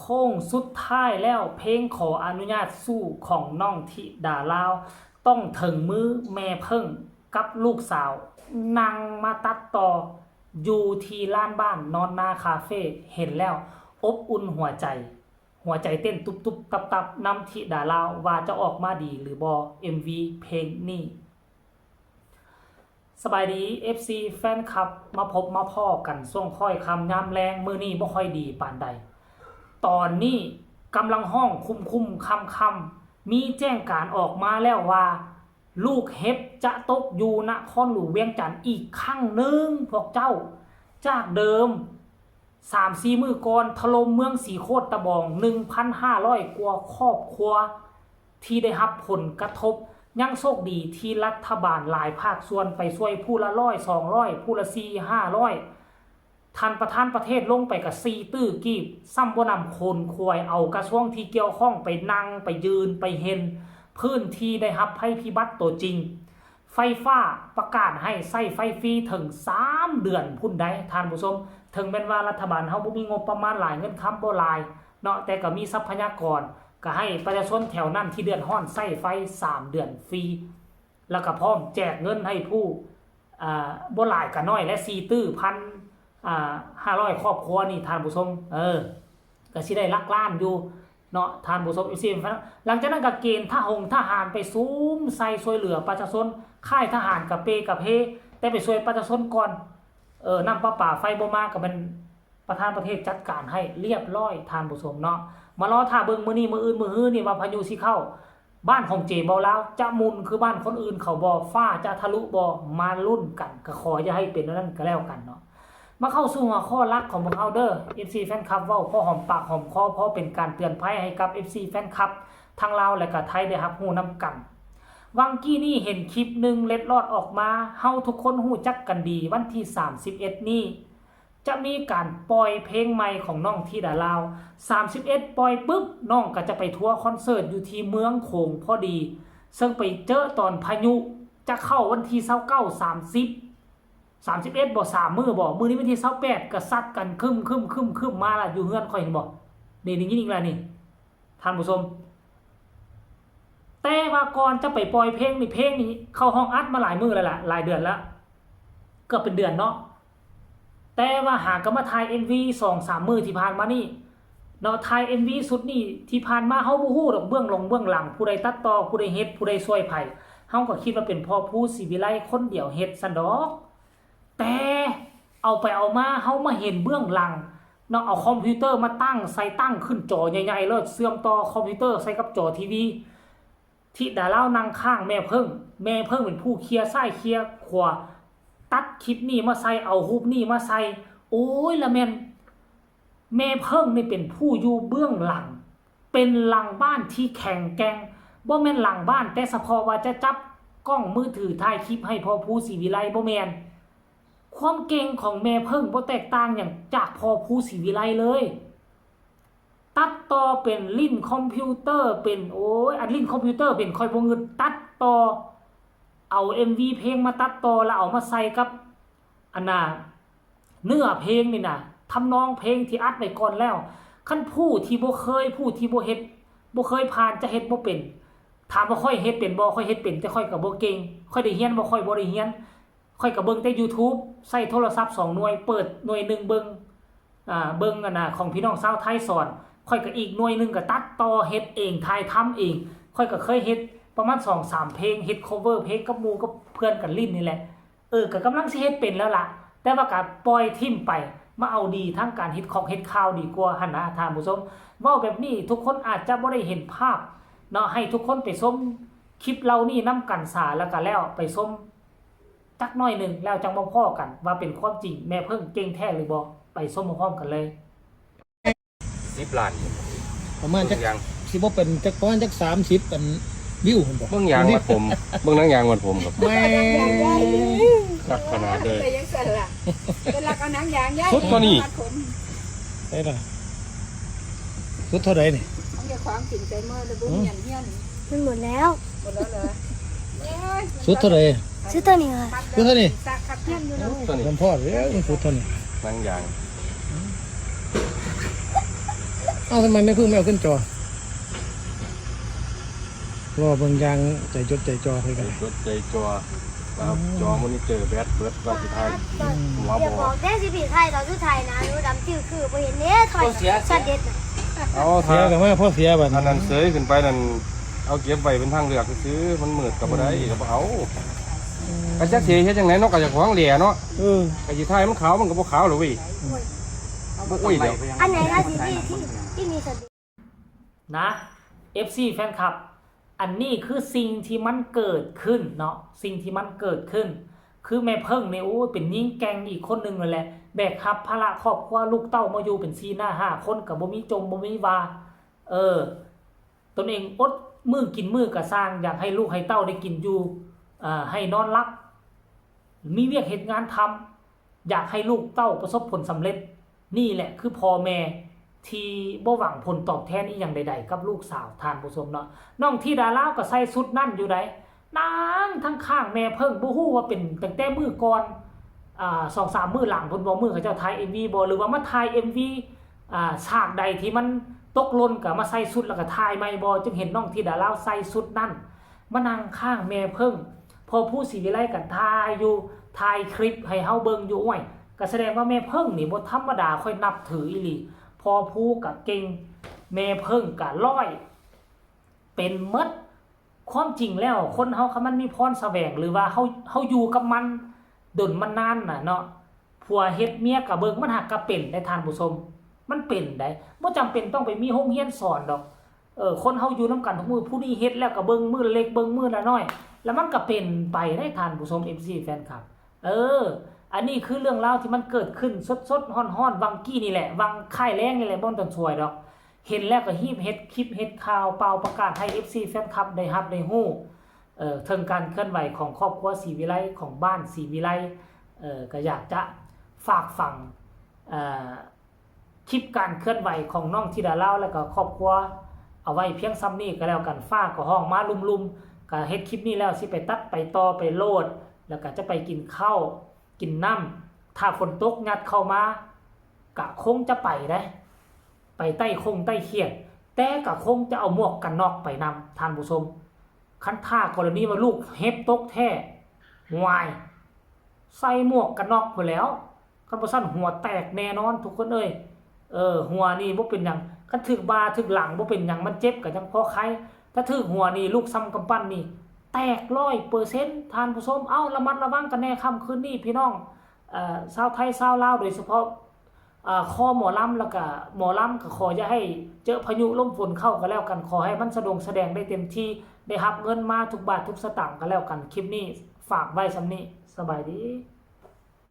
ໂຄ້ງສຸດທ້າຍແລ້ວ ເພງຂໍອະນຸຍາດສູ້ຂອງນ້ອງທິດາລາວ ຕ້ອງເຖິງມືແມ່ເພິ່ງກັບລູກສາວ ນັ່ງມາຕັດຕໍ່ຢູ່ທີ່ລານບ້ານນອນນາຄາເຟ ເຫັນແລ້ວອົບອຸ່ນຫົວໃຈ. ຫົວໃຈເຕັ້ນຕຸບໆຕັບໆນຳທິດາລາວ ວ່າຈະອອກມາດີຫຼືບໍ່ ເອັມວີ ເພງນີ້. ສະບາຍດີ ເອັຟຊີ ແຟນຄລັບ ມາພົບມາພໍ້ກັນຊ່ວງຄ້ອຍຄ່ຳຍາມແລງ ມື້ນີ້ບໍ່ຄ່ອຍດີປານໃດ. ຕອນນີ້ກຳລັງຮ້ອງຄຸມໆຄ່ຳໆ ມີແຈ້ງການອອກມາແລ້ວວ່າ ລູກເຫັບຈະຕົກຢູ່ນະຄອນຫຼວງວຽງຈັນອີກຄັ້ງໜຶ່ງພວກເຈົ້າ. ຈາກເດີມ ສາມສີ່ມື້ກ່ອນ ຖະຫຼົ່ມເມືອງສີໂຄດຕະບອງ ໜຶ່ງພັນຫ້າຮ້ອຍກວ່າຄອບຄົວທີ່ໄດ້ຮັບຜົນກະທົບ. ຍັງໂຊກດີທີ່ລັດຖະບານຫຼາຍພາກສ່ວນໄປຊ່ວຍຜູ້ລະຮ້ອຍສອງຮ້ອຍ ຜູ້ລະສີ່ຫ້າຮ້ອຍ ທ່ານປະທານປະເທດລົງໄປກະສີ່ຕື້ກີບ ຊ້ຳບໍ່ນຳ ຂົນຂວາຍເອົາກະຊວງທີ່ກ່ຽວຂ້ອງໄປນັ່ງ ໄປຢືນ ໄປເຫັນພື້ນທີ່ໄດ້ຮັບໄພພິບັດໂຕຈິງ. ໄຟຟ້າປະກາດໃຫ້ໃຊ້ໄຟຟຣີເຖິງສາມເດືອນພຸ້ນໃດ໋ທ່ານຜູ້ຊົມ. ເຖິງແມ່ນວ່າລັດຖະບານເຮົາບໍ່ມີງົບປະມານຫຼາຍ ເງິນຄຳບໍ່ຫຼາຍເນາະ ແຕ່ກໍມີຊັບພະຍາກອນ ກໍໃຫ້ປະຊາຊົນແຖວນັ້ນທີ່ເດືອດຮ້ອນໃຊ້ໄຟສາມເດືອນຟຣີ ແລ້ວກໍພ້ອມແຈກເງິນໃຫ້ຜູ້ ອ່າ ບໍ່ຫຼາຍກໍໜ້ອຍແຫຼະ ສີ່ຕື້ພັນ ອ່າ ຫ້າຮ້ອຍຄອບຄົວນີ້ທ່ານຜູ້ຊົມ. ເອີ ກໍຊິໄດ້ຫຼັກລ້ານຢູ່ເນາະທ່ານຜູ້ຊົມ ເອັຟຊີ. ຫຼັງຈາກນັ້ນກໍເກນທະຫົງທະຫານໄປສຸມໃສ່ຊ່ວຍເຫຼືອປະຊາຊົນ ຄ້າຍທະຫານກະເປກະເພ ແຕ່ໄປຊ່ວຍປະຊາຊົນກ່ອນ. ເອີ ນ້ຳປະປາໄຟບໍ່ມາ ກໍແມ່ນປະທານປະເທດຈັດການໃຫ້ລຽບລ້ອຍທ່ານຜູ້ຊົມເນາະ. ມາລໍຖ້າເບິ່ງມື້ນີ້ ມື້ອື່ນ ມື້ຮືນີ້ວ່າພາຍຸຊິເຂົ້າ ບ້ານຂອງເຈເບົາລາວຈະໝຸ່ນຄືບ້ານຄົນອື່ນເຂົາບໍ່ ຟ້າຈະທະລຸບໍ່ ມາລຸ້ນກັນ. ກໍຂໍຢ່າໃຫ້ເປັນແນວນັ້ນກໍແລ້ວກັນເນາະ. ມາເຂົ້າສູ່ຫົວຂໍ້ຫຼັກຂອງພວກເຮົາເດີ ເອັຟຊີ ແຟນຄລັບ ເວົ້າພໍຫອມປາກຫອມຄໍ ພໍເປັນການເຕືອນໄພໃຫ້ກັບ ເອັຟຊີ ແຟນຄລັບ ທັງລາວ ແລະ ກະໄທໄດ້ຮັບຮູ້ນຳກັນ. ຫວ່າງກີ້ນີ້ເຫັນຄລິບໜຶ່ງເລັດລອດອອກມາ ເຮົາທຸກຄົນຮູ້ຈັກກັນດີ ວັນທີສາມສິບເອັດນີ້ ຈະມີການປ່ອຍເພງໃໝ່ຂອງນ້ອງທິດາລາວ. ສາມສິບເອັດປ່ອຍປຶບ ນ້ອງກໍຈະໄປທົວຄອນເສີດຢູ່ທີ່ເມືອງໂຂງພໍດີ ເຊິ່ງໄປເຈີຕອນພາຍຸຈະເຂົ້າວັນທີຊາວເກົ້າ ສາມສິບ ສາມສິບເອັດບໍ່ ສາມມື້ບໍ່ ມື້ນີ້ວັນທີຊາວແປດ ກະຊັດກັນຄຶມໆໆໆມາລະ ຢູ່ເຮືອນຂ້ອຍເຫັນບໍ່ ນີ້ ໄດ້ຍິນອີກແລ້ວນີ້ ທ່ານຜູ້ຊົມ. ແຕ່ວ່າກ່ອນຈະໄປປ່ອຍເພງນີ້ ເພງນີ້ເຂົ້າຫ້ອງອັດມາຫຼາຍມື້ແລ້ວລະ ຫຼາຍເດືອນລະ ເກືອບເປັນເດືອນເນາະ. ແຕ່ວ່າຫາກໍມາຖ່າຍເອັມວີສອງສາມມື້ທີ່ຜ່ານມານີ້ເນາະ ຖ່າຍເອັມວີຊຸດນີ້ທີ່ຜ່ານມາ ເຮົາບໍ່ຮູ້ດອກເບື້ອງລົງເບື້ອງຫຼັງ ຜູ້ໃດຕັດຕໍ່ ຜູ້ໃດເຮັດ ຜູ້ໃດຊ່ວຍໃຜ ເຮົາກໍຄິດວ່າເປັນພໍ່ພູ ສີວິໄລ ຄົນດຽວເຮັດຊັ້ນດອກ. ແຕ່ເອົາໄປເອົາມາ ເຮົາມາເຫັນເບື້ອງຫຼັງເນາະ ເອົາຄອມພິວເຕີມາຕັ້ງໃສ່ ຕັ້ງຂຶ້ນຈໍໃຫຍ່ໆເລີຍ ເຊື່ອມຕໍ່ຄອມພິວເຕີໃສ່ກັບຈໍທີວີ. ທິດາລາວນັ່ງຂ້າງແມ່ເພິ່ງ ແມ່ເພິ່ງເປັນຜູ້ເຄຍຊ້າຍເຄຍຂວາ ຕັດຄລິບນີ້ມາໃສ່ ເອົາຮູບນີ້ມາໃສ່. ໂອ້ຍ ລະແມ່ນ ແມ່ເພິ່ງນີ້ເປັນຜູ້ຢູ່ເບື້ອງຫຼັງ ເປັນຫຼັງບ້ານທີ່ແຂງແກ່ງ ບໍ່ແມ່ນຫຼັງບ້ານແຕ່ສະເພາະວ່າຈະຈັບກ້ອງມືຖືຖ່າຍຄລິບໃຫ້ພໍ່ພູ ສີວິໄລ ບໍ່ແມ່ນ. ຄວາມເກັ່ງຂອງແມ່ເພິ່ງບໍ່ແຕກຕ່າງຫຍັງຈາກພໍ່ພູ ສີວິໄລ ເລີຍ. ຕັດຕໍ່ເປັນຫຼິ້ນຄອມພິວເຕີເປັນ ໂອ້ຍ ອັນຫຼິ້ນຄອມພິວເຕີເປັນຂ້ອຍບໍ່ງຶດ ຕັດຕໍ່ ເອົາເອັມວີເພງມາຕັດຕໍ່ ແລ້ວເອົາມາໃສ່ກັບ ອັນນ່າ ເນື້ອເພງນີ້ນະ ທຳນອງເພງທີ່ອັດໄວ້ກ່ອນແລ້ວ. ຄັນຜູ້ທີ່ບໍ່ເຄີຍ ຜູ້ທີ່ບໍ່ເຮັດ ບໍ່ເຄີຍຜ່ານ ຈະເຮັດບໍ່ເປັນ. ຖາມວ່າຂ້ອຍເຮັດເປັນບໍ່? ຂ້ອຍເຮັດເປັນ ແຕ່ຂ້ອຍກໍບໍ່ເກັ່ງ. ຂ້ອຍໄດ້ຮຽນບໍ່? ຂ້ອຍບໍ່ໄດ້ຮຽນ. ຂ້ອຍກໍເບິ່ງແຕ່ຢູທູບ ໃຊ້ໂທລະສັບສອງໜ່ວຍ ເປີດໜ່ວຍໜຶ່ງເບິ່ງ ອ່າ ເບິ່ງ ອັນນ່າ ຂອງພີ່ນ້ອງຊາວໄທສອນ. ຂ້ອຍກໍອີກໜ່ວຍໜຶ່ງກໍຕັດຕໍ່ເຮັດເອງ ຖ່າຍທຳເອງ. ຂ້ອຍກໍເຄີຍເຮັດປະມານສອງສາມເພງ ເຮັດຄອບເວີເພງກັບໝູ່ກັບເພື່ອນກັນຫຼິ້ນນີ້ແຫຼະ. ເອີ ກໍກຳລັງຊິເຮັດເປັນແລ້ວລະ ແຕ່ວ່າກໍປ່ອຍຖິ້ມໄປ ມາເອົາດີທາງການເຮັດຂອງເຮັດຂ່າວດີກວ່າຫັ້ນນະທ່ານຜູ້ຊົມ. ເວົ້າແບບນີ້ທຸກຄົນອາດຈະບໍ່ໄດ້ເຫັນພາບເນາະ ໃຫ້ທຸກຄົນໄປຊົມຄລິບເຫຼົ່ານີ້ນຳກັນສາ ແລ້ວກໍແລ້ວ ໄປຊົມຈັກໜ້ອຍໜຶ່ງ ແລ້ວຈັ່ງມາພໍ້ກັນວ່າເປັນຄວາມຈິງ ແມ່ເພິ່ງເກັ່ງແທ້ຫຼືບໍ່ ໄປຊົມພ້ອມໆກັນເລີຍ. ສິບລ້ານ ປະມານຈັກ ເບິ່ງຢ່າງ ຊິບໍ່ເປັນຈັກ ປະມານຈັກສາມສິບອັນວິວພຸ້ນບໍ່? ເບິ່ງຢາງມັດຜົມ ເບິ່ງໜັງຢາງມັດຜົມຄັບ ແມ່ນ ຄັກຂະໜາດເລີຍ ເປັນຈັ່ງຊັ້ນລະ ເປັນລັກເອົາໜັງຢາງຍາຍ ສຸດເທົ່ານີ້ ມັດຜົມ ໃສ່ລະ ສຸດເທົ່າໃດນີ້? ຂອງເຈົ້າຂອງກິນໃສ່ເມີແລ້ວບໍ່ມີອັນຮຽນ ມັນໝົດແລ້ວ ໝົດແລ້ວເຫຼືອ ໂອ້ຍ ສຸດເທົ່າໃດ? ສຸດເທົ່ານີ້ ສຸດເທົ່ານີ້ ສັກຄັບຮຽນຢູ່ນຳ ໂອ້ຍ ນຳພໍ່ເດ້ ສຸດເທົ່ານີ້ ໜັງຢາງ ອືມ ເອົ້າ ທຳໄມແມ່ເພິ່ງບໍ່ເອົາຂຶ້ນຈໍ? ລໍເບິ່ງຢ່າງໃຈຈົດໃຈຈໍຄືກັນ. ໃຈຈົດໃຈຈໍ ວ່າ ອືມ ຈໍມໍນິເຕີແບັດເບິດ ວ່າຊິຖ່າຍ ອືມ ຫົວບໍ່. ຢ່າບອກເດ້ ຊິໄປຖ່າຍຕອນສຸດທ້າຍໜ້າໜູດຳຈື່ຄືບໍ່ເຫັນເດ້ ຖອຍ ບໍ່ເສຍ ຊັດເດັດນະ. ເອົາ ເສຍກໍມາ ພໍເສຍບັດນີ້ ອັນນັ້ນເສີຍຂຶ້ນໄປນັ້ນ ເອົາເກັບໄວ້ເປັນທາງເລືອກຊື່ໆ ມັນມືດກໍບໍ່ໄດ້ ອືມ ກໍບໍ່ເອົາ. ອືມ ກໍຈັກຊິເຮັດຈັ່ງໃດເນາະ ກໍຢາກຂອງແຫຼເນາະ. ເອີ ກໍຊິຖ່າຍມັນຂາວ ມັນກໍບໍ່ຂາວແລ້ວເວີຍ. ອືມ ໂອ້ຍ ອັນໃດລະທີ່ ທີ່ ທີ່ ທີ່ມີສະຕິ ນະ ເອັຟຊີ ແຟນຄລັບ ອັນນີ້ຄືສິ່ງທີ່ມັນເກີດຂຶ້ນເນາະ ສິ່ງທີ່ມັນເກີດຂຶ້ນ ຄືແມ່ເພິ່ງນີ້ ໂອ້ຍ ເປັນຍິງແກ່ງອີກຄົນໜຶ່ງນັ້ນແຫຼະ ແບກຮັບພາລະຄອບຄົວ ລູກເຕົ້າມາຢູ່ເປັນສີ່ໜ້າຫ້າຄົນ ກໍບໍ່ມີຈົ່ມບໍ່ມີວ່າ ເອີ ຕົນເອງອົດມື້ກິນມື້ກໍຊ່າງ ຢາກໃຫ້ລູກໃຫ້ເຕົ້າໄດ້ກິນຢູ່ ເອີ ໃຫ້ນອນຫຼັບ ມີວຽກເຮັດງານທຳ ຢາກໃຫ້ລູກເຕົ້າປະສົບຜົນສຳເລັດ. ນີ້ແຫຼະຄືພໍ່ແມ່ທີ່ບໍ່ຫວັງຜົນຕອບແທນອີ່ຫຍັງໃດໆກັບລູກສາວ ທ່ານຜູ້ຊົມເນາະ. ນ້ອງທິດາລາວກໍໃສ່ຊຸດນັ້ນຢູ່ໃດ໋ ນາງທັງຂ້າງແມ່ເພິ່ງ ບໍ່ຮູ້ວ່າເປັນຕັ້ງແຕ່ມື້ກ່ອນ ອາ ສອງສາມມື້ຫຼັງພຸ້ນບໍ່ ມື້ເຂົາເຈົ້າຖ່າຍເອັມວີບໍ່ ຫຼືວ່າມາຖ່າຍເອັມວີ ອາ ສາກໃດທີ່ມັນຕົກຫຼົ່ນ ກໍມາໃສ່ຊຸດແລ້ວກໍຖ່າຍໃໝ່ບໍ່ ຈຶ່ງເຫັນນ້ອງທິດາລາວໃສ່ຊຸດນັ້ນ ມານັ່ງຂ້າງແມ່ເພິ່ງ ພໍ່ພູ ສີວິໄລ ກໍຖ່າຍຢູ່ ຖ່າຍຄລິບໃຫ້ເຮົາເບິ່ງຢູ່. ໂອ້ຍ ກໍສະແດງວ່າແມ່ເພິ່ງນີ້ບໍ່ທຳມະດາ ຂ້ອຍນັບຖືອີ່ຫຼີ ພໍ່ພູກໍເກັ່ງ ແມ່ເພິ່ງກໍຮ້ອຍ ເປັນໝົດ. ຄວາມຈິງແລ້ວ ຄົນເຮົາຄັນມັນມີພອນສະແຫວງ ຫຼືວ່າເຮົາ ເຮົາຢູ່ກັບມັນດົນມັນນານນະເນາະ ຜົວເຮັດເມຍກໍເບິ່ງ ມັນຫາກກໍເປັນໄດ໋ທ່ານຜູ້ຊົມ ມັນເປັນໄດ໋ ບໍ່ຈຳເປັນຕ້ອງໄປມີໂຮງຮຽນສອນດອກ. ເອີ ຄົນເຮົາຢູ່ນຳກັນທຸກມື້ ຜູ້ນີ້ເຮັດແລ້ວກໍເບິ່ງມື້ລະເລັກເບິ່ງມື້ລະນ້ອຍ ແລ້ວມັນກໍເປັນໄປໄດ໋ທ່ານຜູ້ຊົມ ເອັຟຊີ ແຟນຄລັບ. ເອີ ອັນນີ້ຄືເລື່ອງລາວທີ່ມັນເກີດຂຶ້ນສົດໆຮ້ອນໆ ຫວ່າງກີ້ນີ້ແຫຼະ ຫວ່າງຄ້າຍແລງນີ້ແຫຼະ ບໍ່ທັນສວຍດອກ. ເຫັນແລ້ວກໍຮີບເຮັດຄລິບເຮັດຂ່າວ ເປົ່າປະກາດໃຫ້ເອັຟຊີ ແຟນຄລັບໄດ້ຮັບໄດ້ຮູ້ ເອີ ເຖິງການເຄື່ອນໄຫວຂອງຄອບຄົວສີວິໄລ ຂອງບ້ານສີວິໄລ. ເອີ ກໍຢາກຈະຝາກຝັງ ເອີ ຄລິບການເຄື່ອນໄຫວຂອງນ້ອງທິດາລາວ ແລ້ວກໍຄອບຄົວເອົາໄວ້ພຽງສ່ຳນີ້ກໍແລ້ວກັນ. ຟ້າກໍຮ້ອງມາລຸ່ມໆ ກໍເຮັດຄລິບນີ້ແລ້ວ ຊິໄປຕັດໄປຕໍ່ໄປໂຫຼດ ແລ້ວກໍຈະໄປກິນເຂົ້າກິນນ້ຳ. ຖ້າຝົນຕົກຍັດເຂົ້າມາ ກະຄົງຈະໄປເດ້ ໄປໄຕ້ຄົງໄຕ້ຂຽດ ແຕ່ກະຄົງຈະເອົາໝວກກັນນັອກໄປນຳ ທ່ານຜູ້ຊົມ. ຄັນຖ້າກໍລະນີວ່າລູກເຫັບຕົກແທ້ ຫວາຍ ໃສ່ໝວກກັນນັອກພຸ້ນແຫຼ້ວ ຄັນບໍ່ຊັ້ນຫົວແຕກແນ່ນອນທຸກຄົນເອີຍ. ເອີ ຫົວນີ້ບໍ່ເປັນຫຍັງ ຄັນຖືກບ່າຖືກຫຼັງບໍ່ເປັນຫຍັງ ມັນເຈັບກະຍັງພໍໄຄ ຖ້າຖືກຫົວນີ້ ລູກຊຳກຳປັ້ນນີ້ ແຕກຮ້ອຍເປີເຊັນ ທ່ານຜູ້ຊົມ. ເອົ້າ ລະມັດລະວັງກັນແນ່ຄ່ຳຄືນນີ້ພີ່ນ້ອງ ເອີ ຊາວໄທຊາວລາວ ໂດຍສະເພາະ ເອີ ຄໍໝໍລຳ ແລ້ວກະໝໍລຳ ກໍຂໍຢ່າໃຫ້ເຈີພາຍຸລົມຝົນເຂົ້າກໍແລ້ວກັນ ຂໍໃຫ້ມັນສະດົງສະແດງໄດ້ເຕັມທີ່ ໄດ້ຮັບເງິນມາທຸກບາດທຸກສະຕາງກໍແລ້ວກັນ. ຄລິບນີ້ຝາກໄວ້ສ່ຳນີ້ ສະບາຍດີ.